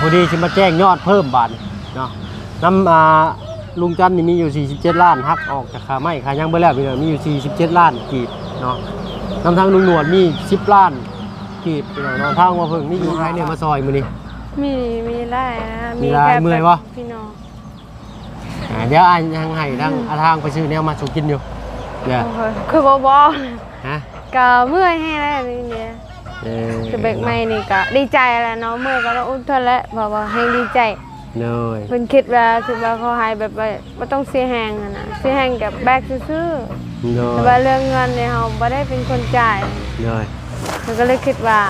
ພໍດີຊິມາແຈ້ງຍອດເພີ່ມບາດນີ້ເນາະ ນຳ ອ່າ ລຸງຈັນນີ້ມີຢູ່ສີ່ສິບເຈັດລ້ານ ຫັກອອກຈາກຄ່າໄມ້ຄ່າຫຍັງເບິດແລ້ວ ມີຢູ່ສີ່ສິບເຈັດລ້ານກີບເນາະ ນຳທາງລຸງໜວດມີສິບລ້ານ ກີບ ພີ່ນ້ອງເນາະ ທາງວ່າເພິ່ງມີຢູ່ຫຼາຍແນວມາຊ່ອຍມື້ນີ້ ມີ ມີຫຼາຍນະ ມີຫຼາຍ ມີແບບ ເມື່ອຍບໍ່? ພີ່ນ້ອງ ອ່າ ດຽວອ້າຍຍັງໃຫ້ທາງ ອືມ ອາທາງໄປຊື້ແນວມາສູ່ກິນຢູ່ ເດີ ໂອ້ຍ ຄືບໍ່ບອກ ຮະ ກະເມື່ອຍແຮງແລ້ວນີ້ ເອີ ຄືເບກໃໝ່ນີ້ກະດີໃຈແລ້ວເນາະ ເມື່ອຍກະລະອຸ່ນທົນແຫຼະ ເພາະວ່າແຮງດີໃຈ ໂດຍ ເພິ່ນຄິດວ່າ ຄິດວ່າເຂົາໃຫ້ແບບວ່າບໍ່ຕ້ອງເສຍແຮງຫັ້ນນະ ເສຍແຮງກະແບກຊື່ໆ ໂດຍ ແຕ່ວ່າເລື່ອງເງິນນີ້ເຮົາບໍ່ໄດ້ເປັນຄົນຈ່າຍ ໂດຍ ເຮົາກະເລີຍຄິດວ່າ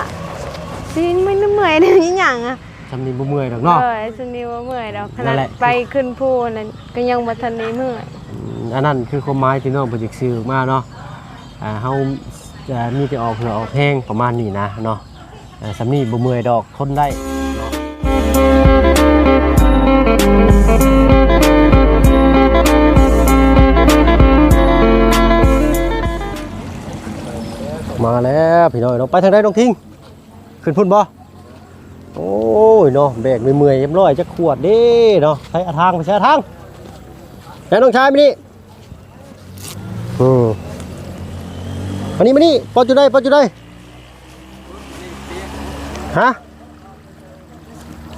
ຊິເມື່ອຍ ເມື່ອຍອີ່ຫຍັງອະ ຊ່ຳນີ້ບໍ່ເມື່ອຍດອກເນາະ ໂດຍ ຊ່ຳນີ້ບໍ່ເມື່ອຍດອກ ຂະໜາດໄປຂຶ້ນພູນັ້ນກະຍັງບໍ່ທັນໄດ້ເມື່ອຍ ອືມ ອັນນັ້ນຄືຄວາມໝາຍທີ່ນ້ອງເພິ່ນຢາກສື່ອອກມາເນາະ ອ່າ ເຮົາ ອ່າ ມີແຕ່ອອກເຫື່ອອອກແຮງປະມານນີ້ນະເນາະ ອ່າ ຊ່ຳນີ້ບໍ່ເມື່ອຍດອກ ທົນໄດ້ເນາະ ມາແລ້ວພີ່ນ້ອງເນາະ ໄປທາງໃດນ້ອງທິງ? ຂຶ້ນພຸ້ນບໍ່? ໂອ້ຍເນາະ ແບກເມື່ອຍໆ ຮຽບຮ້ອຍ ຈັກຂວດເດ້ເນາະ ໃສ່ອາທາງ ໄປໃສ່ອາທາງ ແລ້ວນ້ອງຊາຍມານີ້ ອືມ ມານີ້ ມານີ້ ປອດຢູ່ໃດ ປອດຢູ່ໃດ ຮະ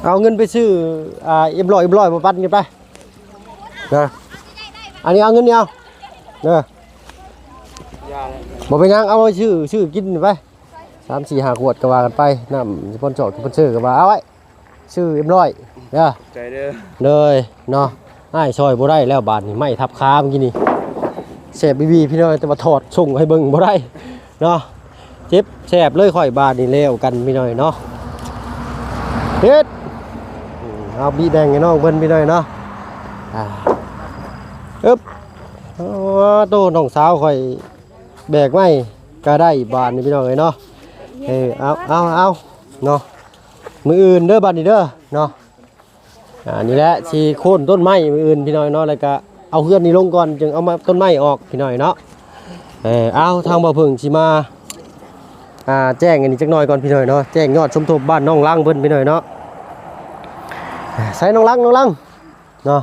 ເອົາເງິນໄປຊື້ ອ່າ ເອັມຮ້ອຍ ເອັມຮ້ອຍ ມາປັນກັນໄປ ນະ ອັນນີ້ເອົາເງິນນີ້ເອົາ ເດີ ບໍ່ເປັນຫຍັງ ເອົາໄປຊື້ ຊື້ກິນໄປ ສາມສີ່ຫ້າຂວດກະວ່າກັນໄປ ນ້ຳສະປອນເຊີ ສະປອນເຊີກະວ່າເອົາໄວ້ ຊື້ເອັມຮ້ອຍເດີ ໃຈເດີ ເລີຍເນາະ ອ້າຍຊ່ອຍບໍ່ໄດ້ແລ້ວບາດນີ້ ໄມ້ທັບຂາມື້ກີ້ນີ້ ແສບອີ່ຫຼີພີ່ນ້ອງ ແຕ່ວ່າຖອດສົ່ງໃຫ້ເບິ່ງບໍ່ໄດ້ເນາະ ເຈັບແສບເລີຍຂ້ອຍບາດນີ້ ແລ້ວກັນພີ່ນ້ອງເນາະ ເຮັດ ເອົາບີແບ່ງໃຫ້ນ້ອງເພິ່ນພີ່ນ້ອງເນາະ ອ່າ ອຶບ ໂອ້ ໂຕ ນ້ອງສາວຂ້ອຍ ແບກໄມ້ກະໄດ້ບາດນີ້ພີ່ນ້ອງເອີຍເນາະ ເອີ ເອົາ ເອົາ ເອົາເນາະ ມື້ອື່ນເດີບາດນີ້ເດີເນາະ ອ່າ ນີ້ແຫຼະຊິໂຄ່ນຕົ້ນໄມ້ມື້ອື່ນພີ່ນ້ອງເນາະ ແລ້ວກະເອົາເຮືອນນີ້ລົງກ່ອນ ຈຶ່ງເອົາມາ ຕົ້ນໄມ້ອອກພີ່ນ້ອງເນາະ ເອີ ເອົາ ທາງບ່າວເຜິ້ງຊິມາ ອ່າ ແຈ້ງອັນນີ້ຈັກໜ້ອຍກ່ອນພີ່ນ້ອງເນາະ ແຈ້ງຍອດສົມທົບບ້ານໜອງລັງເພິ່ນພີ່ນ້ອງເນາະ ໃສໜອງລັງ ໜອງລັງເນາະ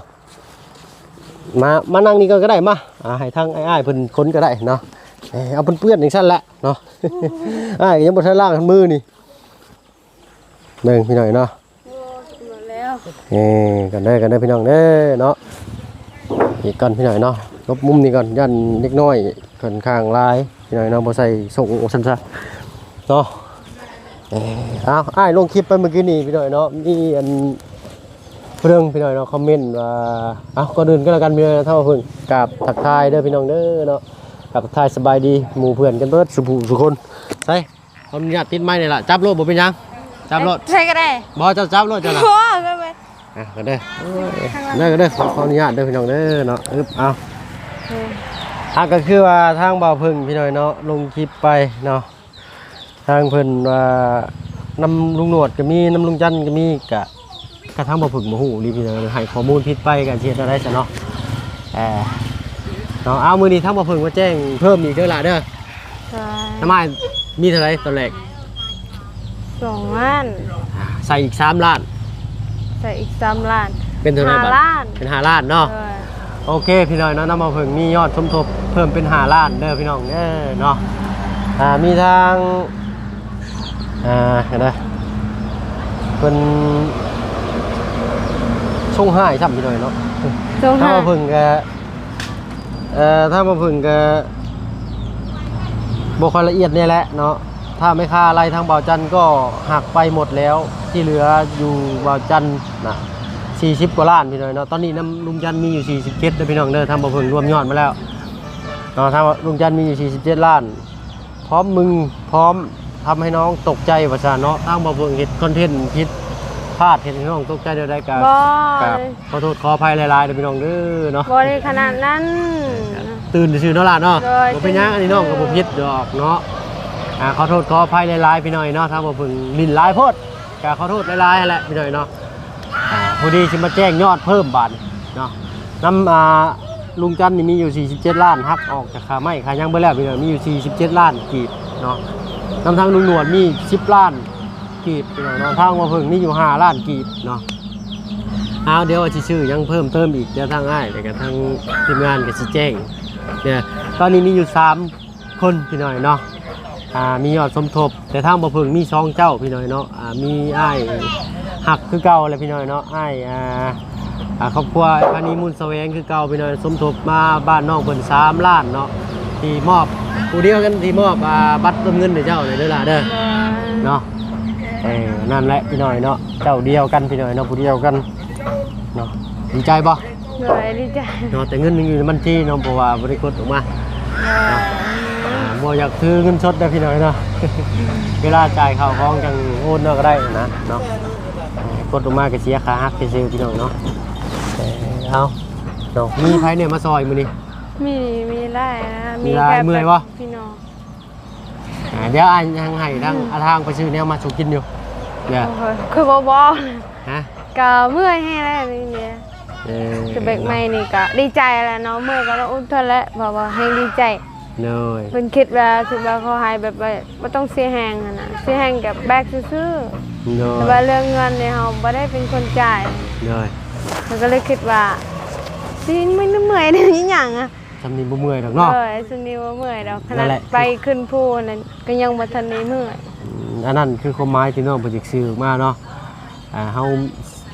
ມາ ມານັ່ງນີ້ກ່ອນກະໄດ້ ມາ ອ່າ ໃຫ້ທາງອ້າຍໆເພິ່ນຂົນກະໄດ້ເນາະ ເອີ ເອົາເປື້ອນໆຈັ່ງຊັ້ນແຫຼະເນາະ ອ້າຍກະຍັງບໍ່ທັນລ້າງມືນີ້ ເບິ່ງພີ່ນ້ອງເນາະ ໂອ້ ໝົດແລ້ວ ເອີ ກັນເດີ ກັນເດີພີ່ນ້ອງເດີເນາະ ອີກກ່ອນພີ່ນ້ອງເນາະ ຫຼົບມຸມນີ້ກ່ອນ ຢ້ານເດັກນ້ອຍຂ້ອນຂ້າງຫຼາຍພີ່ນ້ອງເນາະ ບໍ່ໃສ່ສົ້ງວ່າຊັ້ນຊະເນາະ ເອີ ເອົາ ອ້າຍລົງຄລິບໄປມື້ກີ້ນີ້ພີ່ນ້ອງເນາະ ມີອັນ ເພິ່ນພີ່ນ້ອງເນາະ ຄອມເມັນວ່າ ເອົາ ກ່ອນອື່ນກະແລ້ວກັນ ພີ່ນ້ອງ ທາງເພິ່ງກາບທັກທາຍເດີພີ່ນ້ອງເດີເນາະ ກາບທັກທາຍສະບາຍດີໝູ່ເພື່ອນກັນເບິດສູ່ຜູ້ສູ່ຄົນ ໃສ ຂໍອະນຸຍາດຕິດໄມແດ່ລະ ຈັບໂລດ ບໍ່ເປັນຫຍັງ ຈັບໂລດ ໃສກະໄດ້ ບໍ່ ເຈົ້າຈັບໂລດ ເຈົ້ານະ ບໍ່ ໄປ ອ່ະ ກັນເດີ ເດີ ກັນເດີ ຂໍ ຂໍອະນຸຍາດເດີພີ່ນ້ອງເດີເນາະ ອຶບ ເອົາ ເອີ ອ່ະ ກະຄືວ່າທາງບ່າວເຜິ້ງພີ່ນ້ອງເນາະ ລົງຄລິບໄປເນາະ ທາງເພິ່ນວ່ານຳລຸງໜວດກະມີ ນຳລຸງຈັນກະມີ ກະ ກະທາງບ່າວເຜິ້ງບໍ່ຮູ້ອີ່ຫຼີພີ່ນ້ອງ ໃຫ້ຂໍ້ມູນຜິດໄປກະຊິເຮັດແນວໃດຊະເນາະ ເອີ ເນາະ ເອົາ ມື້ນີ້ທາງບ່າວເຜິ້ງມາແຈ້ງເພີ່ມອີກເດີຫຼະເດີ ໃຊ່ ນ້ຳອ້າຍມີເທົ່າໃດຕອນແລກ? ສອງລ້ານ ອ່າ ໃສ່ອີກສາມລ້ານ ໃສ່ອີກສາມລ້ານ ເປັນເທົ່າໃດບາດ? ຫ້າລ້ານ ເປັນຫ້າລ້ານເນາະ ໂອເຄພີ່ນ້ອງເນາະ ນຳບ່າວເຜິ້ງມີຍອດສົມທົບເພີ່ມເປັນຫ້າລ້ານເດີພີ່ນ້ອງເດີເນາະ ອ່າ ມີທາງ ອ່າ ເຫັນເດີ ເພິ່ນສົ່ງຮ້າຍຊ້ຳພີ່ນ້ອງເນາະ ສົ່ງຮ້າຍ ທາງບ່າວເຜິ້ງກະ ເອີ ທາງບ່າວເຜິ້ງກະບໍ່ຄ່ອຍລະອຽດແນ່ແຫຼະເນາະ ຖ້າແມ່ຄ້າໄລ່ທາງບ່າວຈັນກໍຫັກໄປໝົດແລ້ວ ທີ່ເຫຼືອຢູ່ບ່າວຈັນນະ ສີ່ສິບກວ່າລ້ານພີ່ນ້ອງເນາະ ຕອນນີ້ນຳລຸງຈັນມີຢູ່ສີ່ສິບເຈັດເດີພີ່ນ້ອງເດີ ທາງບ່າວເຜິ້ງລວມຍອດມາແລ້ວເນາະ ທາງລຸງຈັນມີຢູ່ສີ່ສິບເຈັດລ້ານ ພ້ອມມຶງ ພ້ອມທຳໃຫ້ນ້ອງຕົກໃຈວ່າຊັ້ນເນາະ ທາງບ່າວເຜິ້ງເຮັດຄອນເທັນຜິດພາດ ເຮັດໃຫ້ນ້ອງຕົກໃຈແນວໃດກະ ບໍ່ ກະ ຂໍໂທດຂໍອະໄພຫຼາຍໆເດີພີ່ນ້ອງເດີເນາະ ບໍ່ໄດ້ຂະໜາດນັ້ນ ຕື່ນຊື່ໆເນາະຫຼານເນາະ ໂດຍ ບໍ່ເປັນຫຍັງ ອັນນີ້ນ້ອງກະບໍ່ຜິດດອກເນາະ ອ່າ ຂໍໂທດຂໍອະໄພຫຼາຍໆພີ່ນ້ອງເນາະ ທາງບ່າວເຜິ້ງຫຼິ້ນຫຼາຍໂພດ ກະຂໍໂທດຫຼາຍໆຫັ້ນແຫຼະພີ່ນ້ອງເນາະ ອ່າ ພໍດີຊິມາແຈ້ງຍອດເພີ່ມບາດນີ້ເນາະ ນຳ ອ່າ ລຸງຈັນນີ້ມີຢູ່ສີ່ສິບເຈັດລ້ານ ຫັກອອກຈາກຄ່າໄມ້ຄ່າຫຍັງເບິດແລ້ວພີ່ນ້ອງ ມີຢູ່ສີ່ສິບເຈັດລ້ານກີບເນາະ ນຳທາງລຸງໜວດມີສິບລ້ານ ກີບ ພີ່ນ້ອງເນາະ. ທາງບໍ່ເພິ່ງມີຢູ່ຫ້າລ້ານກີບເນາະ. ເອົາ ດຽວວ່າຊິຊື້ຫຍັງເພີ່ມເຕີມອີກ ດຽວທາງອ້າຍ ແລ້ວກໍທາງທີມງານກໍຊິແຈ້ງເດີ. ຕອນນີ້ມີຢູ່ສາມຄົນ ພີ່ນ້ອງເນາະ. ອ່າ ມີຍອດສົມທົບ ແຕ່ທາງບໍ່ເພິ່ງມີສອງເຈົ້າ ພີ່ນ້ອງເນາະ. ອ່າ ມີອ້າຍຮັກຄືເກົ່າແຫຼະ ພີ່ນ້ອງເນາະ. ອ້າຍ ອ່າ ອ່າ ຄອບຄົວພານີ ມູນສະແຫວງຄືເກົ່າ ພີ່ນ້ອງ. ສົມທົບມາບ້ານນ້ອງເພິ່ນສາມລ້ານເນາະ ທີ່ມອບ ຜູ້ດຽວກັນທີ່ມອບ ອ່າ ບັດເຕີມເງິນໃຫ້ເຈົ້າເດີຫຼ້າເດີ ເນາະ. ເອີ ນັ້ນແຫຼະ ພີ່ນ້ອງເນາະ. ເຈົ້າດຽວກັນ ພີ່ນ້ອງເນາະ ຜູ້ດຽວກັນເນາະ. ດີໃຈບໍ່? ໂດຍ ດີໃຈເນາະ. ແຕ່ເງິນຍັງຢູ່ໃນບັນຊີເນາະ ເພາະວ່າບໍ່ໄດ້ກົດອອກມາເນາະ. ອ່າ ບໍ່ຢາກຖືເງິນສົດເດີ ພີ່ນ້ອງເນາະ. ເວລາຈ່າຍເຂົ້າຂອງຈັ່ງໂອນເນາະ ກໍໄດ້ນະເນາະ. ກົດອອກມາກໍເສຍຂາຫັກຊື່ໆ ພີ່ນ້ອງເນາະ. ເອີ ເອົາເນາະ. ມີໃຜແດ່ມາຊ່ອຍມື້ນີ້? ມີ ມີຫຼາຍນະ ມີຫຼາຍ. ເມື່ອຍບໍ່? ພີ່ນ້ອງ ອ່າ ດຽວອ້າຍຍັງໃຫ້ທາງ ອາ ທາງໄປຊື້ແນວມາສູ່ກິນຢູ່ເດີ. ໂອ້ຍ ຄືບໍ່ບອກ ຮະ? ກໍເມື່ອຍແຮງແລ້ວນີ້. ເອີ ຄືເບກໃໝ່ນີ້ກໍດີໃຈແລ້ວເນາະ. ເມື່ອຍກໍລະອຸ່ນທົນແລ້ວ ເພາະວ່າແຮງດີໃຈ. ໂດຍ ເພິ່ນຄິດວ່າ ຄິດວ່າເຂົາໃຫ້ແບບວ່າບໍ່ຕ້ອງເສຍແຮງຫັ້ນນະ ເສຍແຮງກໍແບກຊື່ໆ. ໂດຍ ແຕ່ວ່າເລື່ອງເງິນນີ້ເຮົາບໍ່ໄດ້ເປັນຄົນຈ່າຍ. ໂດຍ ເຮົາກໍເລີຍຄິດວ່າ ຊິເມື່ອຍ ເມື່ອຍອີ່ຫຍັງອະ. ຊ່ຳນີ້ບໍ່ເມື່ອຍດອກເນາະ. ເອີ ຊ່ຳນີ້ບໍ່ເມື່ອຍດອກ. ຂະໜາດໄປຂຶ້ນພູນັ້ນກໍຍັງບໍ່ທັນໄດ້ເມື່ອຍ. ອືມ ອັນນັ້ນຄືຄວາມໝາຍທີ່ນ້ອງເພິ່ນຢາກສື່ອອກມາເນາະ. ອ່າ ເຮົາ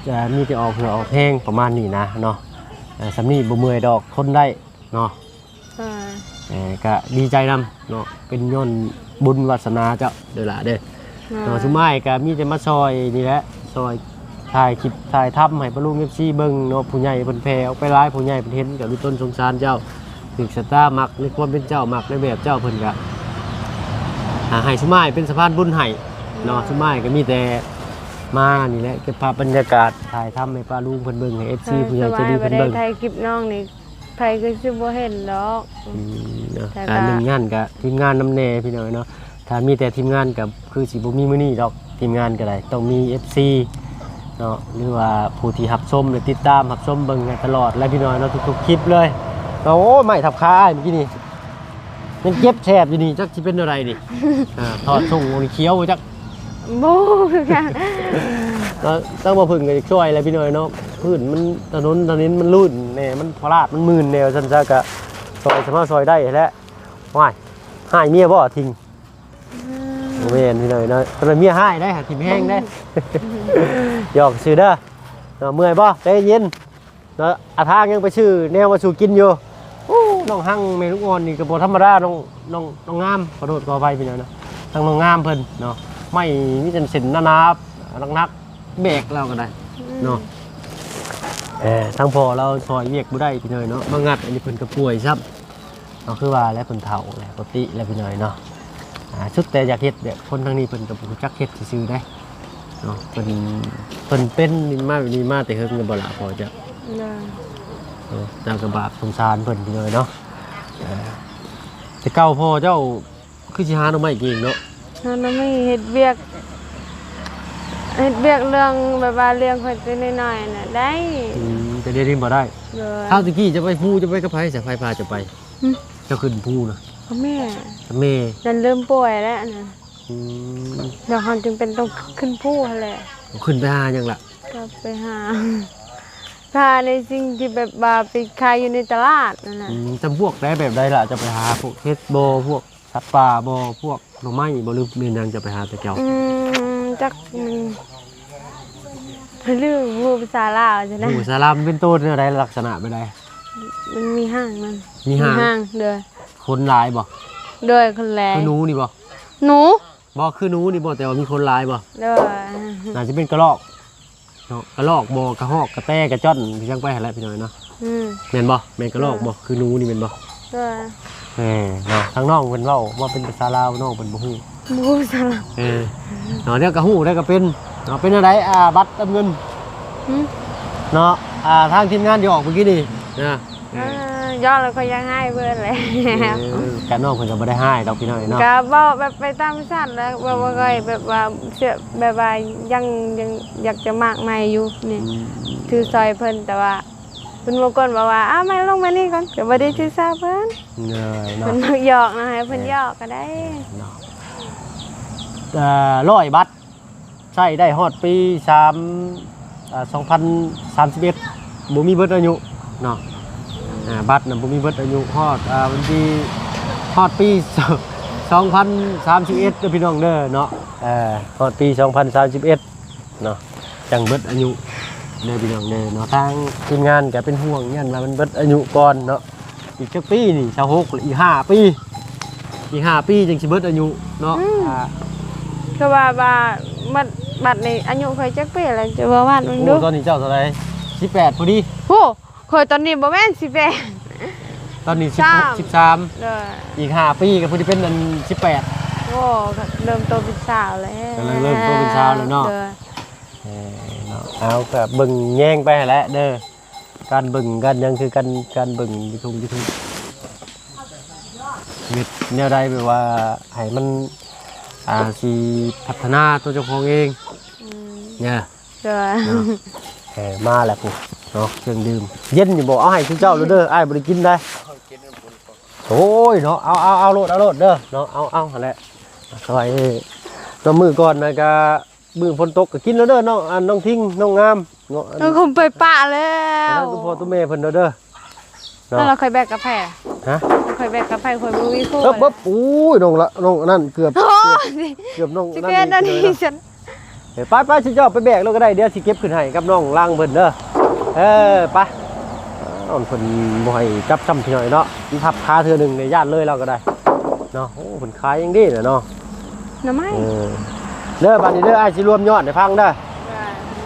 ອ່າ ມີແຕ່ອອກເຫື່ອອອກແຮງປະມານນີ້ນະເນາະ. ອ່າ ຊ່ຳນີ້ບໍ່ເມື່ອຍດອກ ທົນໄດ້ເນາະ. ເອີ ເອີ ກະດີໃຈນຳເນາະ ເປັນຍ້ອນບຸນວາສະໜາເຈົ້າເດີຫຼ້າເດີ. ເນາະ ຊຸມອ້າຍກະມີແຕ່ມາຊ່ອຍນີ້ແຫຼະ ຊ່ອຍຖ່າຍຄລິບຖ່າຍທຳໃຫ້ປ້າລຸງ ເອັຟຊີ ເບິ່ງເນາະ. ຜູ້ໃຫຍ່ເພິ່ນແຜ່ອອກໄປຫຼາຍ ຜູ້ໃຫຍ່ເພິ່ນເຫັນກະມີຕົ້ນສົງສານເຈົ້າ ຖືກຊະຕາ ມັກໃນຄວາມເປັນເຈົ້າ ມັກໃນແບບເຈົ້າ ເພິ່ນກະ ອ່າ ໃຫ້ຊຸມອ້າຍເປັນສະພານບຸນໃຫ້ເນາະ. ເອີ ຊຸມອ້າຍກະມີແຕ່ມານີ້ແຫຼະ ເກັບພາບບັນຍາກາດ ຖ່າຍທຳໃຫ້ປ້າລຸງເພິ່ນເບິ່ງ ໃຫ້ ເອັຟຊີ ເອີ ຜູ້ໃຫຍ່ໃຈດີເພິ່ນເບິ່ງ. ຖ້າວ່າບໍ່ໄດ້ຖ່າຍຄລິບນ້ອງນີ້ ໃຜກໍຊິບໍ່ເຫັນດອກ. ອືມ ເນາະ ການໜຶ່ງງານກະທີມງານນຳແດ່ ພີ່ນ້ອງເນາະ. ຖ້າມີແຕ່ທີມງານກໍຄືຊິບໍ່ມີມື້ນີ້ດອກ. ທີມງານກໍໄດ້ຕ້ອງມີ ເອັຟຊີ ເນາະ ຫຼືວ່າຜູ້ທີ່ຮັບຊົມ ແລະ ຕິດຕາມຮັບຊົມເບິ່ງໃຫ້ຕະຫຼອດແຫຼະ ພີ່ນ້ອງເນາະ ທຸກໆຄລິບເລີຍ. ໂອ້ ໄມ້ທັບຂາອ້າຍມື້ກີ້ນີ້ ຍັງເຈັບແສບຢູ່ນີ້ ຈັກຊິເປັນແນວໃດນີ້. ອ່າ ຖອດສົ່ງນີ້ຂຽວຈັກ ບໍ່ຮູ້ຄືກັນ. ເນາະ ທາງບໍ່ເພິ່ງກໍຢາກຊ່ວຍແຫຼະ ພີ່ນ້ອງເນາະ. ພື້ນມັນ ຖະໜົນ ຖະໜົນມັນລື່ນແດ່ ມັນພະລາດ ມັນມື່ນແດ່ ວ່າຊັ້ນຊະ ກະຊ່ອຍສາມາດຊ່ອຍໄດ້ແຫຼະ. ໂອ້ຍ ຮ້າຍເມຍບໍ່? ຖິ້ມ ອືມ ບໍ່ແມ່ນ ພີ່ນ້ອງເນາະ. ຕອນນັ້ນເມຍຮ້າຍໄດ໋ ຖິ້ມແຮງໄດ໋. ຫຍອກຊື່ເດີເນາະ. ເມື່ອຍບໍ່? ໃຈເຢັນ. ເນາະ ອາທາງຍັງໄປຊື້ແນວມາສູ່ກິນຢູ່. ໂອ້ ນ້ອງຮັງແມ່ລູກອ່ອນນີ້ກໍບໍ່ທຳມະດາ ນ້ອງ ນ້ອງ ນ້ອງງາມ ຂໍໂທດຂໍອະໄພພີ່ນ້ອງເນາະ. ທາງນ້ອງງາມເພິ່ນເນາະ ໄມ້ມີແຕ່ເສັ້ນໜາໆ ໜັກໆ ແບກລາວກໍໄດ້ ອືມ ເນາະ. ເອີ ທາງພໍ່ລາວຊ່ອຍວຽກບໍ່ໄດ້ພີ່ນ້ອງເນາະ ມາງັດອັນນີ້ເພິ່ນກໍປ່ວຍຊ້ຳ. ເນາະ ຄືວ່າແຫຼະ ເພິ່ນເຖົ້າແລ້ວ ປົກກະຕິແລ້ວພີ່ນ້ອງເນາະ. ອ່າ ສຸດແຕ່ຢາກເຮັດແບບຄົນທາງນີ້ເພິ່ນກໍບໍ່ຮູ້ຈັກເຮັດຊື່ໆເດ້ເນາະ. ເພິ່ນ ເພິ່ນເປັນມາແບບນີ້ມາແຕ່ເຫິງແລ້ວບໍ່ລະພໍ່ເຈົ້າ? ໂດຍ ເອີ ເຈົ້າກໍບາບສົງສານເພິ່ນພີ່ນ້ອງເນາະ. ເອີ ແຕ່ເກົ່າພໍ່ເຈົ້າຄືຊິຫາໜໍ່ໄມ້ເກັ່ງເນາະ. ຫາໜໍ່ໄມ້ເຮັດວຽກ ເຮັດວຽກເລື່ອງແບບວ່າລ້ຽງຂ້ອຍແຕ່ນ້ອຍໆນະໄດ້. ອືມ ແຕ່ດຽວນີ້ບໍ່ໄດ້. ໂດຍ ຄາວແຕ່ກີ້ເຈົ້າໄປພູ ເຈົ້າໄປກັບໃຜ? ໃສ ໃຜພາເຈົ້າໄປ? ຫຶ ເຈົ້າຂຶ້ນພູນະ? ກັບແມ່ ກັບແມ່. ນັ້ນເລີ່ມປ່ວຍແລ້ວນະ. ອືມ ແລ້ວເຮົາຈຶ່ງເປັນຕ້ອງຂຶ້ນພູຫັ້ນແຫຼະ. ຂຶ້ນໄປຫາຫຍັງລະ? ກໍໄປຫາ ຫາໃນສິ່ງທີ່ແບບວ່າໄປຂາຍຢູ່ໃນຕະຫຼາດນັ້ນນະ. ອືມ ຈຳພວກໄດ້ແບບໃດລະ? ຈະໄປຫາພວກເຫັດບໍ່? ພວກສັດປ່າບໍ່? ພວກໜໍ່ໄມ້ບໍ່? ຫຼືແມ່ນຫຍັງຈະໄປຫາແຕ່ເຈົ້າ? ອືມ ຈັກ ມັນ ລືມ ຮູ້ພາສາລາວຊັ້ນນະ. ຮູ້ພາສາລາວ ມັນເປັນໂຕແນວໃດ? ລັກສະນະແບບໃດ? ມັນມີຫາງມັນ. ມີຫາງ? ມີຫາງ ໂດຍ. ຂົນຫຼາຍບໍ່? ໂດຍ ຂົນຫຼາຍ. ຄືໜູນີ້ບໍ່? ໜູ. ບໍ່ ຄືໜູນີ້ບໍ່ ແຕ່ວ່າມີຂົນຫຼາຍບໍ່? ໂດຍ. ໜ້າຈະເປັນກະລອກເນາະ ກະລອກບໍ່ ກະຮອກ ກະແຕ ກະຈ້ອນ ຄືຫຍັງໄປຫັ້ນແຫຼະພີ່ນ້ອງເນາະ. ອືມ ແມ່ນບໍ່? ແມ່ນກະລອກບໍ່? ໂດຍ. ຄືໜູນີ້ແມ່ນບໍ່? ໂດຍ. ເອີ ເນາະ ທາງນ້ອງເພິ່ນເວົ້າ ເວົ້າເປັນພາສາລາວ ນ້ອງເພິ່ນບໍ່ຮູ້. ບໍ່ຮູ້ພາສາລາວ. ເອີ ເນາະ ດຽວກະຮູ້ ດຽວກະເປັນເນາະ. ເປັນແນວໃດ ອ່າ ບັດເຕີມເງິນ? ຫຶ ເນາະ ອ່າ ທາງທີມງານທີ່ອອກມື້ກີ້ນີ້ນະ. ເອີ ຢອກແລ້ວກໍຢາກໃຫ້ເພິ່ນແຫຼະ. ເອີ ກະນ້ອງເພິ່ນກໍບໍ່ໄດ້ຮ້າຍດອກພີ່ນ້ອງເນາະ ກະເວົ້າແບບໄປຕາມຊັ້ນແຫຼະ. ເວົ້າ ເວົ້າ ອືມ ແບບວ່າ ແບບວ່າຍັງ ຍັງຢາກຈະມາກໃໝ່ຢູ່ນີ້ ອືມ ຖືຊ່ອຍເພິ່ນ ແຕ່ວ່າເພິ່ນບາງຄົນບອກວ່າ ເອົາມາລົງມານີ້ກ່ອນ ກໍບໍ່ໄດ້ຖືຊ່ອຍເພິ່ນ. ເອີ ເນາະ ເພິ່ນມັກຢອກນະ ໃຫ້ເພິ່ນ ເອີ ຢອກກໍໄດ້ເນາະ. ເອີ ຮ້ອຍບາດ ໃຊ້ໄດ້ຮອດປີສາມ ອ່າ ສອງພັນສາມສິບເອັດ ບໍ່ມີເບິດອາຍຸເນາະ. ອ່າ ບັດນະບໍ່ມີເບິດອາຍຸ ຮອດ ອ່າ ວັນທີ ຮອດປີສອງພັນສາມສິບເອັດເດີພີ່ນ້ອງເດີເນາະ. ເອີ ຮອດປີສອງພັນສາມສິບເອັດ ເນາະ ຈັ່ງເບິດອາຍຸເດີພີ່ນ້ອງເດີເນາະ. ທາງທີມງານກໍເປັນຫ່ວງ ຢ້ານວ່າມັນເບິດອາຍຸກ່ອນເນາະ. ອີກຈັກປີນີ້ ຊາວຫົກ ອີກຫ້າປີ ອີກຫ້າປີຈັ່ງຊິເບິດອາຍຸເນາະ. ອືມ ອ່າ ຄືວ່າ ວ່າບັດ ບັດນີ້ອາຍຸຂ້ອຍຈັກປີແລ້ວ ຈະບໍ່ວັດເບິ່ງດູ. ໂອ້ ຕອນນີ້ເຈົ້າເທົ່າໃດ? ສິບແປດພໍດີ. ໂອ້ ຂ້ອຍຕອນນີ້ບໍ່ແມ່ນສິບແປດ ຕອນນີ້ສິບຫົກ ສິບສາມ. ໂດຍ ອີກຫ້າປີກໍພໍດີເປັນອັນສິບແປດ. ໂອ້ ກໍເລີ່ມໂຕເປັນສາວແລ້ວ ກໍເລີ່ມ ເລີ່ມໂຕເປັນສາວແລ້ວເນາະ. ໂດຍ ເອີ ເນາະ ເອົາ ກໍເບິ່ງແຍງໄປຫັ້ນແຫຼະເດີ. ການເບິ່ງການຫຍັງຄືກັນ ການເບິ່ງຢູທູບ ຢູທູບ ເຮັດແນວໃດແບບວ່າໃຫ້ມັນ ອ່າ ຊິພັດທະນາຕົວເຈົ້າຂອງເອງ. ອືມ ເນາະ ໂດຍ ເນາະ. ເອີ ມາແລ້ວພຸ້ນເນາະ ເຄື່ອງດື່ມ ເຢັນຢູ່ບໍ່? ເອົາໃຫ້ຊຸມເຈົ້າໂລດເດີ ອ້າຍບໍ່ໄດ້ກິນໄດ. ໂອ້ຍເນາະ ເອົາ ເອົາ ເອົາໂລດ ເອົາໂລດເດີເນາະ. ເອົາ ເອົາຫັ້ນແຫຼະ ຊ່ອຍ ເນາະ ມື້ກ່ອນນະກະ ມື້ຝົນຕົກກໍກິນແລ້ວເດີນ້ອງ ອັນ ນ້ອງທິງ ນ້ອງງາມເນາະ. ເອີ ຄົງໄປປະແລ້ວ ພໍ່ຕູ້ແມ່ເພິ່ນເດີເນາະ. ແລ້ວຂ້ອຍແບກກາແຟ ຮະ ຂ້ອຍແບກກາແຟ ຂ້ອຍບໍ່ມີຄົວ. ເອີ ບ ໂອ້ຍ ນ້ອງລະ ນ້ອງອັນນັ້ນເກືອບ ໂອ້ຍ ເກືອບ ເກືອບນ້ອງອັນນັ້ນອີກ. ເອີ ໄປໆ ຊິເຈົ້າໄປແບກໂລດກໍໄດ້ ດຽວຊິເກັບຂຶ້ນໃຫ້ກັບນ້ອງລັງເພິ່ນເດີ. ເອີ ໄປ ເພິ່ນບໍ່ໃຫ້ຈັບຊ້ຳພີ່ນ້ອງເນາະ ມັນທັບຂາເທື່ອໜຶ່ງນີ້ ຢ້ານເລີຍລາວກໍໄດ້ເນາະ. ໂອ້ ເພິ່ນຂາຍຫຍັງເດນະເນາະ ໜໍ່ໄມ້. ເອີ ເດີ ບາດນີ້ເດີ ອ້າຍຊິລວມຍອດໃຫ້ຟັງເດີ.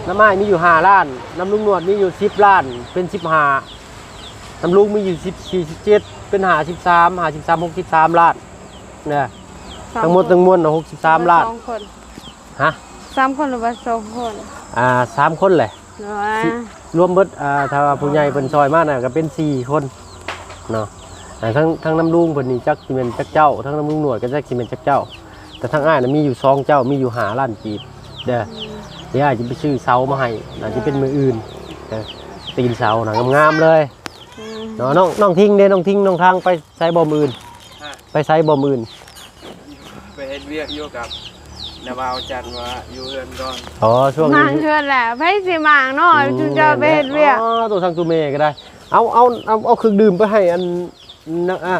ນ້ຳອ້າຍມີຢູ່ຫ້າລ້ານ ນ້ຳລຸງໜວດມີຢູ່ສິບລ້ານ ເປັນສິບຫ້າ. ນ້ຳລຸງມີຢູ່ສິບສີ່ ສິບເຈັດ ເປັນຫ້າສິບສາມ ຫ້າສິບສາມ ຫົກສິບສາມລ້ານນະ. ທັງໝົດທັງມວນນະ ຫົກສິບສາມລ້ານ. ສອງຄົນ ຮະ? ສາມຄົນ ຫຼືວ່າສອງຄົນ? ອ່າ ສາມຄົນແຫຼະ. ໂດຍ ລວມເບິດ ອ່າ ຖ້າວ່າຜູ້ໃຫຍ່ເພິ່ນຊ່ອຍມານະ ກໍເປັນສີ່ຄົນເນາະ. ອ່າ ທັງ ທັງນ້ຳລຸງເພິ່ນນີ້ ຈັກຊິແມ່ນຈັກເຈົ້າ ທັງນ້ຳລຸງໜວດກໍຈັກຊິແມ່ນຈັກເຈົ້າ. ແຕ່ທາງອ້າຍນະມີຢູ່ສອງເຈົ້າ ມີຢູ່ຫ້າລ້ານກີບເດີ. ອືມ ດຽວອ້າຍຈະໄປຊື້ເສົາມາໃຫ້ ອາດຈະເປັນມື້ອື່ນ. ເອີ ຕີນເສົານະງາມໆເລີຍ. ອືມ ເນາະ ນ້ອງ ນ້ອງທິງເດ ນ້ອງທິງ ນ້ອງທາງໄປໃສບໍ່ມື້ອື່ນ? ຮະ? ໄປໃສບໍ່ມື້ອື່ນ? ໄປເຮັດວຽກຢູ່ກັບນ້າບ່າວຈັນວ່າຢູ່ເຮືອນກ່ອນ. ອໍ ຊ່ວງນີ້ມາງເຮືອນແຫຼະ ໃຜຊິມາງເນາະ. ອືມ ຊຸມເຈົ້າໄປເຮັດວຽກ. ອໍ ໂຕທາງຕູແມ່ກໍໄດ້. ເອົາ ເອົາ ເອົາ ເອົາເຄື່ອງດື່ມໄປໃຫ້ອັນ ນະ ອ່າ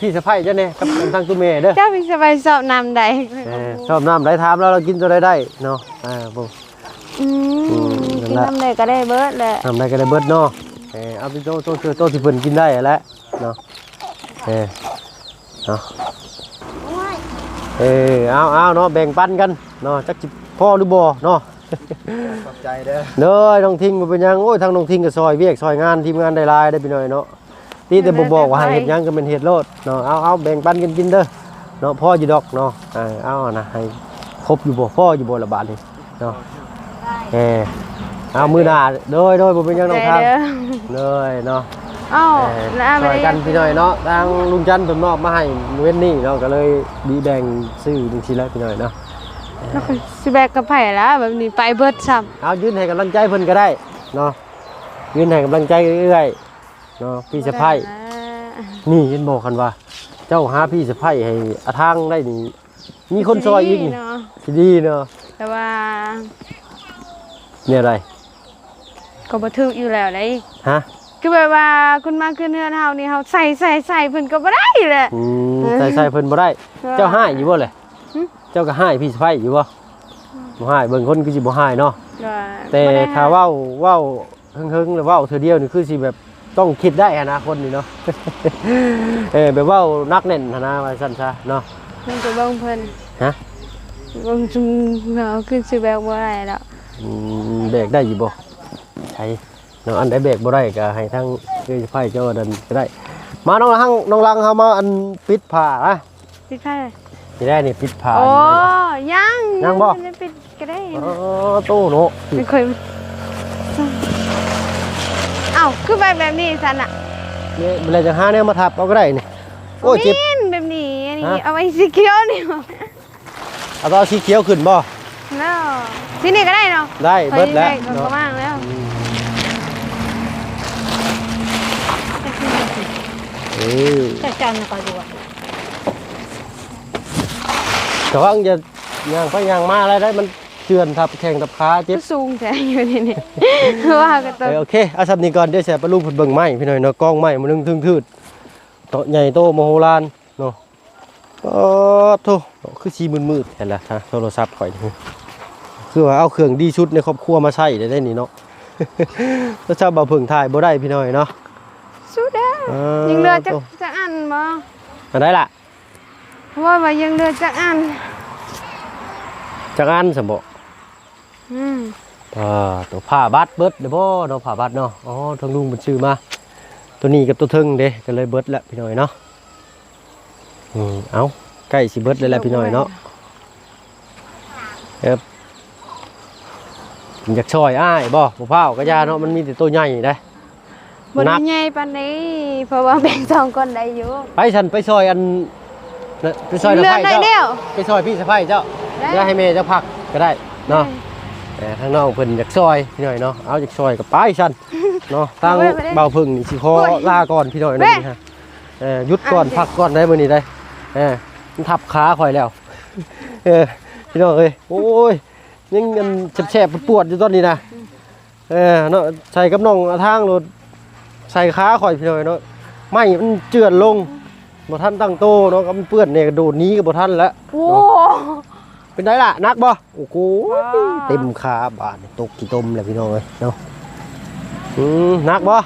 ພີ່ສະໃພ້ເຈົ້າແດ່ ກັບທາງຕູແມ່ເດີ. ເຈົ້າພີ່ສະໃພ້ຊອບນ້ຳໃດ? ເອີ ຊອບນ້ຳໃດ ຖາມລາວ ລາວກິນຕົວໃດໄດ້ເນາະ. ເອີ ບໍ່ ອືມ ອືມ ກິນ ນັ້ນລະ ນ້ຳໃດກໍໄດ້ເບິດແຫຼະ ນ້ຳໃດກໍໄດ້ເບິດເນາະ. ເອີ ເອົາໂຕ ໂຕ ໂຕ ໂຕທີ່ເພິ່ນກິນໄດ້ຫັ້ນແຫຼະເນາະ. ເອີ ເອົາ ເອີ ເອົາ ເອົາເນາະ ແບ່ງປັນກັນເນາະ ຈັກຊິພໍຫຼືບໍ່ເນາະ. ຂອບໃຈເດີ. ໂດຍ ນ້ອງທິງບໍ່ເປັນຫຍັງ. ໂອ້ຍ ທາງນ້ອງທິງກໍຊ່ອຍວຽກຊ່ອຍງານທີມງານໄດ້ຫຼາຍເດີພີ່ນ້ອງເນາະ. ຕິແຕ່ບໍ່ບອກວ່າໃຫ້ເຮັດຫຍັງກໍແມ່ນເຮັດໂລດເນາະ. ເອົາ ເອົາ ແບ່ງປັນກັນກິນເດີເນາະ ພໍຢູ່ດອກເນາະ. ເອີ ເອົານະ ໃຫ້ຄົບຢູ່ບໍ່ ພໍຢູ່ບໍ່ລະບາດນີ້ເນາະ. ເອີ ເອົາ ມື້ໜ້າ ໂດຍ ໂດຍ ບໍ່ເປັນຫຍັງນ້ອງທາງ. ໂດຍເນາະ. ເອົາ ເອີ ຊ່ອຍກັນພີ່ນ້ອງເນາະ. ທາງລຸງຈັນເພິ່ນມອບມາໃຫ້ເວັນນີ້ເນາະ ກໍເລີຍດີແບ່ງຊື້ຈັ່ງຊີ້ແຫຼະພີ່ນ້ອງເນາະ. ແລ້ວຂ້ອຍຊິແບກກັບໃຜລະ ແບບນີ້ໄປເບິດຊ້ຳ. ເອົາ ຢືນໃຫ້ກຳລັງໃຈເພິ່ນກໍໄດ້ເນາະ ຢືນໃຫ້ກຳລັງໃຈເອື້ອຍ ເນາະ ພີ່ສະໃພ້. ບໍ່ໄດ້ນະ ນີ້ເຫັນບໍ່ ຄັນວ່າເຈົ້າຫາພີ່ສະໃພ້ໃຫ້ອາທາງໄດ້ນີ້ ມີຄົນຊ່ອຍອີກນີ້ ຊິດີເນາະ ຊິດີເນາະ. ແຕ່ວ່າແນວໃດ ກໍບໍ່ຖືກຢູ່ແລ້ວເດ້. ຮະ? ຄືແບບວ່າຄົນມາຂຶ້ນເຮືອນເຮົານີ້ ເຮົາໃສ່ ໃສ່ ໃສ່ເພິ່ນກໍບໍ່ໄດ້ແຫຼະ. ອືມ ເອີ ໃສ່ ໃສ່ເພິ່ນບໍ່ໄດ້. ເອີ ເຈົ້າຮ້າຍຢູ່ບໍ່ແຫຼະ? ຫຶ? ເຈົ້າກໍຮ້າຍພີ່ສະໃພ້ຢູ່ບໍ່? ບໍ່ຮ້າຍ ເບິ່ງຄົນຄືຊິບໍ່ຮ້າຍເນາະ. ແຕ່ຖ້າເວົ້າ ເວົ້າ ເຫິງໆ ແລ້ວເວົ້າເທື່ອດຽວນີ້ຄືຊິແບບຕ້ອງຄິດໄດ້ຫັ້ນນະ ຄົນນີ້ເນາະ. ເອີ ແບບເວົ້າໜັກແໜ້ນຫັ້ນນະ ວ່າຊັ້ນຊະເນາະ. ມັນກໍເບິ່ງເພິ່ນ. ຮະ? ເບິ່ງຈຸມເຮົາຄືຊິແບກບໍ່ໄດ້ດອກ. ອືມ ແບກໄດ້ຢູ່ບໍ່? ໃຜເນາະ ອັນໃດແບກບໍ່ໄດ້ກໍໃຫ້ທາງເອື້ອຍສະໃພ້ເຈົ້ານັ້ນກໍໄດ້. ມານ້ອງລັງ ນ້ອງລັງ ເຮົາມາອັນປິດຜ້ານະ. ປິດຜ້າ ຊິໄດ້ນີ້ ປິດຜ້າ. ໂອ້ ຍັງ ຍັງບໍ່? ຍັງບໍ່ໄດ້ປິດກໍໄດ້. ອໍ ໂຕເນາະ ເອົ້າ ຄືໄປແບບນີ້ຊັ້ນນະ. ນີ້ ແລ້ວຈະຫາແນວມາທັບເອົາກໍໄດ້ນີ້. ໂອ້ ເຈັບ ແບບນີ້ ອັນນີ້ ຮະ? ເອົາໄວ້ສີຂຽວນີ້. ເອົາ ຕ້ອງເອົາສີຂຽວຂຶ້ນບໍ່? ເນາະ ສີນີ້ກໍໄດ້ເນາະ. ໄດ້ເບິດແລ້ວ ຂ້ອຍໄດ້ ເນາະ ກໍວ່າງແລ້ວ. ອືມ ເອີ ຈັກຈັນກໍຢູ່ ກະວັງຢ່າຍ່າງໄປຍ່າງມາແລ້ວໄດ໋ ມັນ ເຈື່ອນທັບແຂ້ງທັບຂາເຈັບ ຄືສູງແທ້ຢູ່ນີ້ນີ້ ວ່າກໍຕົກ. ເອີ ໂອເຄ ເອົາສ່ຳນີ້ກ່ອນ ດຽວຊິໃຫ້ປ້າລຸງເພິ່ນເບິ່ງໄມ້ ພີ່ນ້ອງເນາະ ກອງໄມ້ມື້ໜຶ່ງເຖິງຄືດ ໂຕໃຫຍ່ໂຕມະໂຫລານເນາະ. ປາດໂທ້ ຄືຊິມືດໆແທ້ລະ ໂທລະສັບຂ້ອຍນີ້ ຄືວ່າເອົາເຄື່ອງດີສຸດໃນຄອບຄົວມາໃຊ້ໄດ້ເດ້ນີ້ເນາະ. ໂທລະສັບບ່າວເຜິ້ງຖ່າຍບໍ່ໄດ້ ພີ່ນ້ອງເນາະ. ສຸດແລ້ວ ເອີ ຍັງເຫຼືອຈັກ ໂອ້ ຈັກອັນບໍ່? ອັນໃດລະ? ວ່າ ວ່າຍັງເຫຼືອຈັກອັນ? ຈັກອັນຊັ້ນບໍ? ອືມ ອ່າ ໂຕຜ້າບັດເບິດເດ້ບໍ່ເນາະ ຜ້າບັດເນາະ. ອໍ ທາງລຸງເພິ່ນຊື້ມາ ໂຕນີ້ກັບໂຕເທິງເດ້ ກໍເລີຍເບິດແລ້ວ ພີ່ນ້ອງເນາະ. ອືມ ເອົ້າ ໃກ້ຊິເບິດແລ້ວແຫຼະ ພີ່ນ້ອງເນາະ. ເອີ ຢາກຊ່ອຍອ້າຍບໍ່? ບໍ່ພ້າວກໍຢ່າເນາະ ມັນມີແຕ່ໂຕໃຫຍ່ເດ້. ບໍ່ໄດ້ໃຫຍ່ປານໃດ ເພາະວ່າແບ່ງສອງຄົນໄດ້ຢູ່. ໄປຊັ້ນ ໄປຊ່ອຍອັນ ໄປຊ່ອຍນ້າໃພ້ເຈົ້າ ໄປຊ່ອຍພີ່ສະໃພ້ເຈົ້າ ແລ້ວໃຫ້ແມ່ເຈົ້າພັກກໍໄດ້ເນາະ. ເອີ ທາງນ້ອງເພິ່ນຢາກຊ່ອຍ ພີ່ນ້ອງເນາະ. ເອົາ ຢາກຊ່ອຍກໍໄປຊັ້ນເນາະ. ທາງບ່າວເພິ່ງນີ້ຊິຂໍລາກ່ອນ ພີ່ນ້ອງເນາະ. ເອີ ຢຸດກ່ອນ ພັກກ່ອນໄດ້ມື້ນີ້ໄດ້. ເອີ ມັນທັບຂາຂ້ອຍແລ້ວ. ເອີ ພີ່ນ້ອງເອີຍ ໂອ້ຍ ຍັງອັນແສບໆປວດໆຢູ່ຕອນນີ້ນະ. ເອີ ເນາະ ໃສ່ກັບນ້ອງອາທາງໂລດ ໃສ່ຂາຂ້ອຍ ພີ່ນ້ອງເນາະ. ໄມ້ມັນເຈື່ອນລົງ ບໍ່ທັນຕັ້ງໂຕເນາະ ກໍມັນເປື້ອນແດ່ ກະໂດດໜີກໍບໍ່ທັນແລ້ວ. ໂອ້ ເນາະ ເປັນໄດລະ ໜັກບໍ່? ໂອ້ໂກ ວ້າ ເຕັມຂາບາດນີ້ ຕົກຂີ້ຕົມແລ້ວ ພີ່ນ້ອງເອີຍເນາະ. ອືມ ໜັກບໍ່?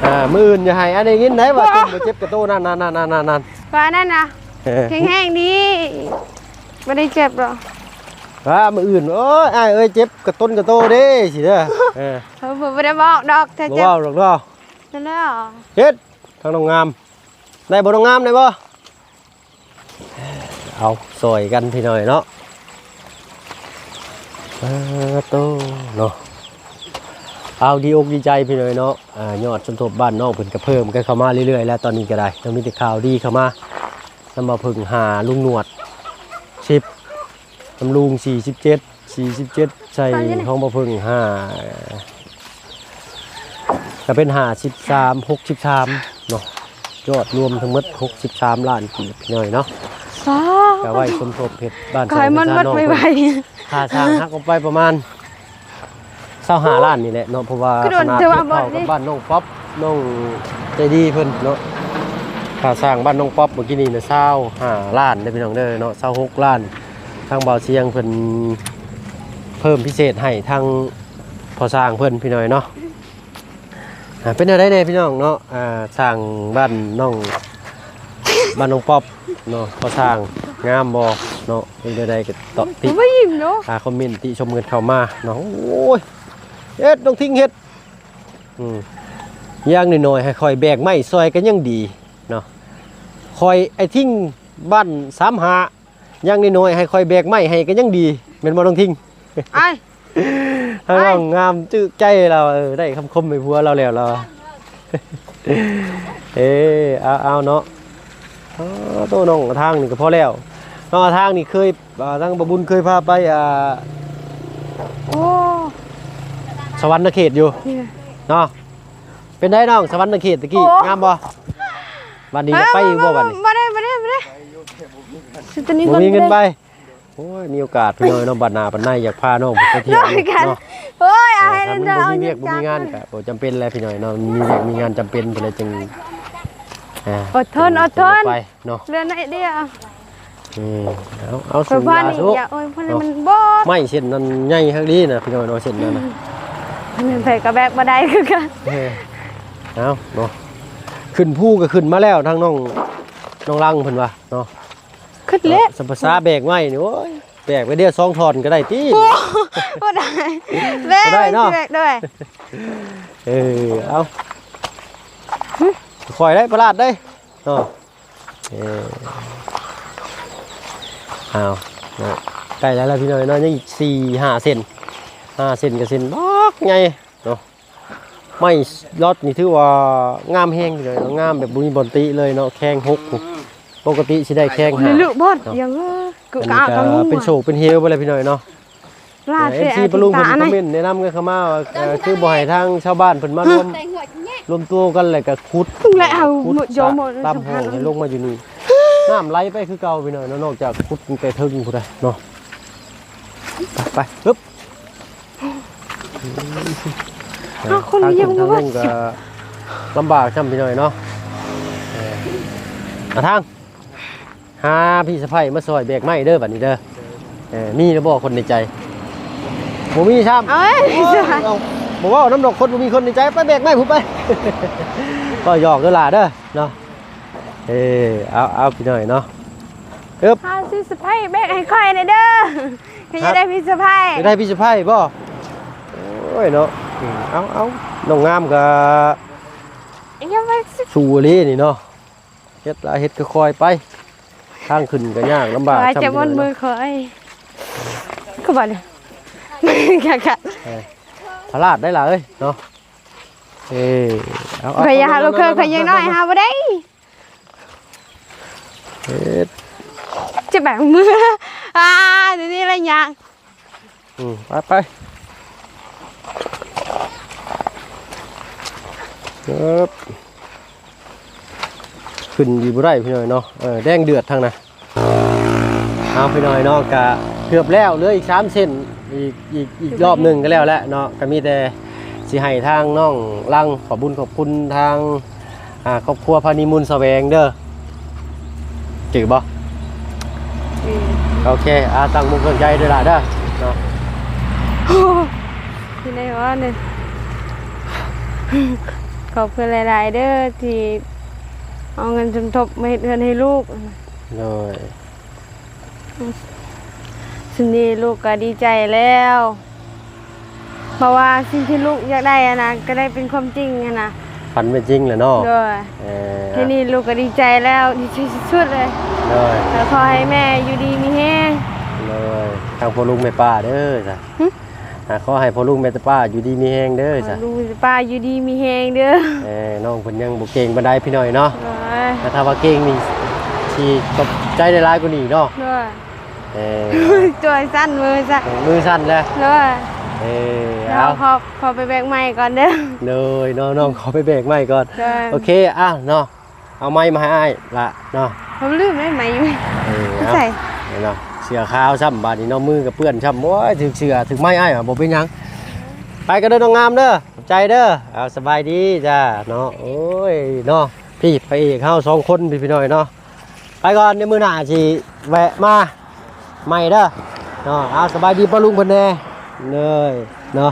ອ່າ ມື້ອື່ນຢ່າໃຫ້ອັນໄດ້ຍິນໄດວ່າ ບໍ່ ຕົມບໍ່ເຈັບກະໂຕ ນັ້ນໆໆ ວ່ານັ້ນນະ. ເອີ ແຂງແຮງດີ ບໍ່ໄດ້ເຈັບດອກ. ວ່າມື້ອື່ນ ໂອ້ຍ ອ້າຍເອີຍ ເຈັບກະຕົນກະໂຕເດ້ ຊິເດີ. ເອີ ເອີ ບໍ່ໄດ້ບອກດອກ ຖ້າເຈັບ ບໍ່ເວົ້າດອກເນາະ. ນັ້ນແຫຼະ ເຮັດ ທາງນ້ອງງາມ ໄດ້ບໍ່ ນ້ອງງາມ ໄດ້ບໍ່? ເອົາ ຊ່ອຍກັນ ພີ່ນ້ອງເນາະ. ເອີ ໂຕເນາະ ເອົາ ດີອົກດີໃຈ ພີ່ນ້ອງເນາະ. ອ່າ ຍອດສົມທົບບ້ານນ້ອງເພິ່ນກໍເພີ່ມກັນເຂົ້າມາເລື້ອຍໆແລ້ວ ຕອນນີ້ກໍໄດ້ ກໍມີແຕ່ຂ່າວດີເຂົ້າມາ. ນຳບ່າວເຜິ້ງຫ້າ ລຸງໜວດສິບ ນຳລຸງສີ່ສິບເຈັດ ສີ່ສິບເຈັດ ໃສ່ຂອງບ່າວເຜິ້ງຫ້າ ກໍເປັນຫ້າສິບສາມ ຫົກສິບສາມເນາະ. ຍອດລວມທັງໝົດຫົກສິບສາມລ້ານກີບ ພີ່ນ້ອງເນາະ. ສາທຸ ກໍໄວ້ສົມທົບເຮັດບ້ານ ກໍໃຫ້ມັນໝົດໄວໆ. ຄ່າສ້າງຫັກອອກໄປປະມານ ຊາວຫ້າລ້ານນີ້ແຫຼະເນາະ ເພາະວ່າຂະໜາດທຽບເທົ່າກັບບ້ານນ້ອງປັອບ ນ້ອງໃຈດີເພິ່ນເນາະ. ຄ່າສ້າງບ້ານນ້ອງປັອບມື້ກີ້ນີ້ນະ ຊາວຫ້າລ້ານເດີພີ່ນ້ອງເດີເນາະ ຊາວຫົກລ້ານ. ທາງບ່າວຊຽງເພິ່ນເພີ່ມພິເສດໃຫ້ທາງພໍ່ຊ່າງເພິ່ນ ພີ່ນ້ອງເນາະ. ອ່າ ເປັນແນວໃດແດ່ພີ່ນ້ອງເນາະ ອ່າ ສ້າງບ້ານນ້ອງ ບ້ານນ້ອງປັອບເນາະ ພໍ່ຊ່າງງາມບໍ່ເນາະ? ເປັນແນວໃດກໍຕອບຕິ ບໍ່ໄດ້ຍິນເນາະ ອ່າ ຄອມເມັນຕິຊົມກັນເຂົ້າມາເນາະ. ໂອ້ຍ ເຮັດ ນ້ອງທິງເຮັດ ອືມ ຢ່າງໜ້ອຍໆໃຫ້ຂ້ອຍແບກໄມ້ຊ່ອຍກໍຍັງດີເນາະ. ຂ້ອຍ ໄອ້ທິງ ບ້ານສາມຫ້າ ຢ່າງໜ້ອຍໆໃຫ້ຂ້ອຍແບກໄມ້ໃຫ້ກໍຍັງດີ ແມ່ນບໍ່ນ້ອງທິງ? ອ້າຍ ທາງນ້ອງງາມຈື່ໃຈລາວ ເອີ ໄດ້ຄຳຄົມໃຫ້ຜົວລາວແລ້ວລາວ ເອີ ເອົາໆເນາະ. ໂອ້ ໂຕນ້ອງອາທາງນີ້ກໍພໍແລ້ວ ນ້ອງອາທາງນີ້ເຄີຍ ອ່າ ທາງບ່າວບຸນເຄີຍພາໄປ ອ່າ ໂອ້ ສະຫວັນນະເຂດຢູ່ເນາະ. ເປັນໃດນ້ອງ ສະຫວັນນະເຂດຕະກີ້ ໂອ້ ງາມບໍ່? ບັດນີ້ຢາກໄປຢູ່ບໍ່ບັດນີ້? ບໍ່ໄດ້ ບໍ່ໄດ້ ບໍ່ໄດ້ ບໍ່ມີເງິນໄປ. ໂອ້ຍ ມີໂອກາດພີ່ນ້ອງເນາະ ບັດໜ້າບັດໃນຢາກພານ້ອງໄປທ່ຽວເນາະ. ໂອ້ຍ ອ່າ ຖ້າມັນບໍ່ມີວຽກບໍ່ມີງານກໍບໍ່ຈຳເປັນແຫຼະພີ່ນ້ອງເນາະ. ມີວຽກມີງານຈຳເປັນພຸ້ນແຫຼະຈຶ່ງ ອ່າ ອົດທົນ ອົດທົນ ໄປເນາະ ເດືອນໜ້ອຍດຽວ. ອືມ ເອົາ ເອົາ ສູ້ລາສູ້ ໂອ້ຍ ມັນບໍ່ ໄມ້ເສັ້ນນັ້ນໃຫຍ່ຄັກດີນະພີ່ນ້ອງເນາະ ເສັ້ນນັ້ນນະ ໃຜກໍແບກບໍ່ໄດ້ຄືກັນ. ເອີ ເອົາເນາະ ຂຶ້ນພູກໍຂຶ້ນມາແລ້ວ ທາງນ້ອງ ນ້ອງລັງເພິ່ນວ່າເນາະ. ຂຶ້ນແລ້ວ ສະພາສາແບກໄມ້ນີ້ ໂອ້ຍ ແບກໄປເດີ ສອງທ່ອນກໍໄດ້ຕິ. ໂອ້ ບໍ່ໄດ້ ແບກ ບໍ່ໄດ້ເນາະ ແບກດ້ວຍ. ເອີ ເອົາ ຄ່ອຍໄດ້ ປະຫຼາດໄດ້ເນາະ. ເອີ ເອົາເນາະ ໃກ້ແລ້ວລະພີ່ນ້ອງເນາະ ຍັງອີກສີ່ຫ້າເສັ້ນ ຫ້າເສັ້ນກໍເສັ້ນບັກໃຫຍ່ເນາະ. ໄມ້ລັອດນີ້ຖືວ່າງາມແຮງເລີຍເນາະ ງາມແບບບໍ່ມີບ່ອນຕິເລີຍເນາະ ແຂງຫົກ ອືມ ປົກກະຕິຊິໄດ້ແຂງຫ້າ ເນາະ ອັນນີ້ກໍເປັນໂຊກເປັນເຮວໄປແລ້ວພີ່ນ້ອງເນາະ. ເອັຟຊີ ປະລຸງເພິ່ນຄອມເມັນແນະນຳກັນເຂົ້າມາວ່າ ເອີ ຄືບໍ່ໃຫ້ທາງຊາວບ້ານເພິ່ນມາລວມ ລວມຕົວກັນ ແລ້ວກໍຂຸດ ແລ້ວເອົາ ຂຸດສະ ດຳຫ້ອງໃຫ້ລົງມາຢູ່ນີ້ ນ້ຳໄຫຼໄປຄືເກົ່າພີ່ນ້ອງເນາະ ນອກຈາກຂຸດຕັ້ງແຕ່ເທິງພຸ້ນນະເນາະ. ໄປ ປຶບ ເອົາ ຄົນຍັງບໍ່ ທາງຂຶ້ນທາງລົງກໍລຳບາກຊ້ຳພີ່ນ້ອງເນາະ. ເອີ ມາທາງ ຫາພີ່ສະໃພ້ມາຊ່ອຍແບກໄມ້ເດີບັດນີ້ເດີ. ເອີ ມີແລ້ວບໍ່ຄົນໃນໃຈ? ບໍ່ມີຊ້ຳ. ເອີຍ ບໍ່ເວົ້ານຳດອກ ຄົນບໍ່ມີຄົນໃນໃຈ. ໄປແບກໄມ້ພຸ້ນໄປ. ກໍຫຍອກເດີຫຼ້າເດີເນາະ. ເອີ ເອົາ ເອົາ ພີ່ນ້ອງເນາະ. ອຶບ ຫາພີ່ສະໃພ້ແບກໃຫ້ຂ້ອຍແດ່ເດີ. ຂ້ອຍຢາກໄດ້ພີ່ສະໃພ້. ຢາກໄດ້ພີ່ສະໃພ້ບໍ່? ໂອ້ຍເນາະ. ອືມ ເອົາ ເອົາ ນ້ອງງາມກໍ ຍັງໄປ ສູ້ອີ່ຫຼີນີ້ເນາະ. ເຮັດຫຼາຍເຮັດຄ່ອຍໆໄປ. ທາງຂຶ້ນກໍຍາກລຳບາກ ວ່າຈະມ່ວນມືຂ້ອຍ ຄືວ່ານີ້ ເອີ ພະລາດໄດ້ຫຼາຍເອີຍເນາະ. ເອີ ເອົາ ເອົາ ຂ້ອຍຢາກຫາລູກເຂີຍ ຂ້ອຍຍັງນ້ອຍຫາບໍ່ໄດ້. ເຮັດ ຈະແບກມື ອ່າ ດຽວນີ້ລະຍາກ. ອືມ ໄປໆ ເອີບ ຂຶ້ນດີບໍ່ໄດ້ພີ່ນ້ອງເນາະ. ເອີ ແດງເດືອດທາງນະ. ເອົາ ພີ່ນ້ອງເນາະ ກະເກືອບແລ້ວ ເຫຼືອອີກສາມເສັ້ນ ອີກ ອີກ ອີກລອບໜຶ່ງກໍແລ້ວແຫຼະເນາະ. ກໍມີແຕ່ຊິໃຫ້ທາງນ້ອງລັງຂອບບຸນຂອບຄຸນທາງ ອ່າ ຄອບຄົວພານິມູນສະແຫວງເດີ. ຈື່ບໍ່? ອືມ ໂອເຄ ອ່າ ຕັ້ງມຸກຕັ້ງໃຈເດີຫຼ້າເດີເນາະ. ໂອ້ ຢູ່ໃນວ່ານີ້ ຂອບຄຸນຫຼາຍໆເດີ ທີ່ເອົາເງິນສົມທົບມາເຮັດເຮືອນໃຫ້ລູກ. ໂດຍ ອືມ ສ່ຳນີ້ລູກກໍດີໃຈແລ້ວ. ເພາະວ່າສິ່ງທີ່ລູກຢາກໄດ້ຫັ້ນນະ ກໍໄດ້ເປັນຄວາມຈິງຫັ້ນນະ ຝັນເປັນຈິງແລ້ວເນາະ. ໂດຍ ເອີ ທີນີ້ລູກກໍດີໃຈແລ້ວ ດີໃຈສຸດໆເລີຍ. ໂດຍ ກໍຂໍໃຫ້ແມ່ຢູ່ດີມີແຮງ. ໂດຍ ທາງພໍ່ລຸງແມ່ປ້າເດີຊະ. ຫຶ ອ່າ ຂໍໃຫ້ພໍ່ລຸງແມ່ປ້າຢູ່ດີມີແຮງເດີຊະ. ພໍ່ລຸງແມ່ປ້າຢູ່ດີມີແຮງເດີ. ເອີ ນ້ອງເພິ່ນຍັງບໍ່ເກັ່ງປານໃດພີ່ນ້ອງເນາະ. ໂດຍ ແຕ່ຖ້າວ່າເກັ່ງນີ້ຊິຂອບໃຈຫຼາຍໆກວ່ານີ້ເນາະ. ໂດຍ ເອີ ໂດຍ ສັ່ນ ມືສັ່ນ ເອີ ມືສັ່ນແລ້ວ. ໂດຍ ເອີ ເອົາ ເອົາ ຂໍ ຂໍໄປແບກໄມ້ກ່ອນເດີ. ໂດຍ ນ້ອງ ນ້ອງຂໍໄປແບກໄມ້ກ່ອນ. ໂດຍ ໂອເຄ ອ່ະເນາະ ເອົາໄມ້ມາໃຫ້ອ້າຍລະເນາະ. ເຮົາລືມໄດ້ໄມ້ຢູ່ ເອີ ເອົາ ໃສ່ເນາະ ເສື້ອຂາວຊ້ຳບາດນີ້ເນາະ ມືກໍເປື້ອນຊ້ຳ. ໂອ້ຍ ຖືກເສື້ອຖືກໄມ້ອ້າຍວ່າ ບໍ່ເປັນຫຍັງ. ໄປກັນເດີນ້ອງງາມເດີ ຂອບໃຈເດີ. ເອົາ ສະບາຍດີຈ້າເນາະ. ໂອ້ຍເນາະ ພີ່ພະເອກເຮົາສອງຄົນ ພີ່ ພີ່ນ້ອງເນາະ. ໄປກ່ອນ ດຽວມື້ໜ້າຊິແວະມາໃໝ່ເດີເນາະ. ເອົາ ສະບາຍດີປ້າລຸງເພິ່ນແດ່ເດີເນາະ.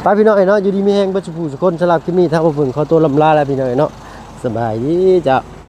ໄປພີ່ນ້ອງເອີຍເນາະ ຢູ່ດີມີແຮງເບິດສູ່ຜູ້ສູ່ຄົນ. ສຳລັບຄລິບນີ້ ທາງບ່າວເຜິ້ງຂໍຕົວລ່ຳລາແລ້ວພີ່ນ້ອງເອີຍເນາະ. ສະບາຍດີເຈົ້າ.